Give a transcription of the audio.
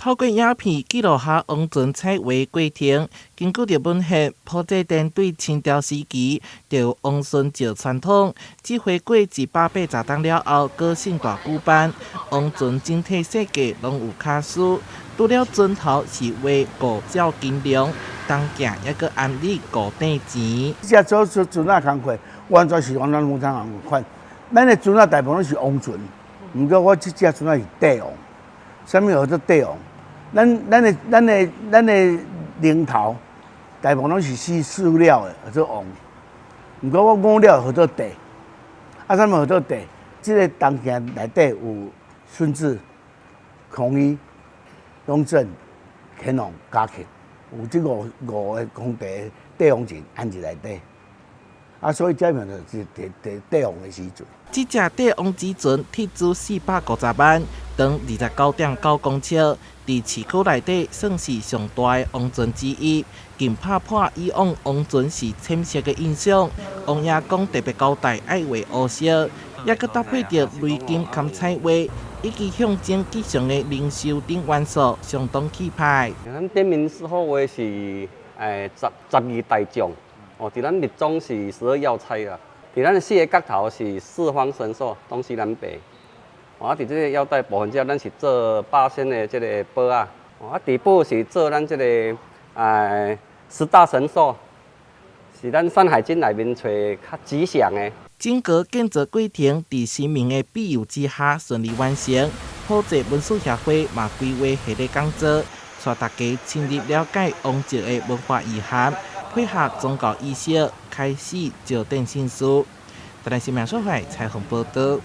透過影片記錄下王船彩畫過程，根據著文獻，普濟殿對清朝時期就有王孫醮傳統，這回過180冬了後，閣盛大舉辦。王船整體設計攏有巧思，除了船頭是畫五爪金龍，銅鏡猶閣安置五塊錢。這做做船仔工課，完全是完全無同仝款。咱的船仔大部分攏是王船，毋過我這隻船仔是帝王。啥物號做帝王？咱的龍頭大部分攏是四料的，號做王。毋過我五料號做帝。啊，啥物號做帝？這个銅鏡內底有順治、康熙、雍正、乾隆、嘉慶，有這五個皇帝帝王錢按佇內底。啊，所以這面就是帝帝王的時陣。這隻帝王之船斥資450萬，長29.9公尺，佇市區內底算是上大的王船之一。更拍破以往王船是淺色的印象，王爺公特別交代愛畫烏色，猶閣搭配著雷金含彩畫，以及象徵吉祥的靈獸等元素，相當氣派。咱頂面四號畫是十二大將。哦，佇咱密宗是十二要差啦。佇咱四个角頭是四方神獸，東西南北。哦，啊，佇這个腰帶部分這，咱是做八仙的這个寶仔。哦，啊，底部是做咱這个十大神獸，是咱《山海經》內面揣較吉祥的。整個建造過程佇神明的庇佑之下順利完成。普濟文史協會嘛規劃系列講座，帶大家深入了解王醮的文化意涵。配合宗教儀式，開始醮奠信事。台南新聞社採訪報道。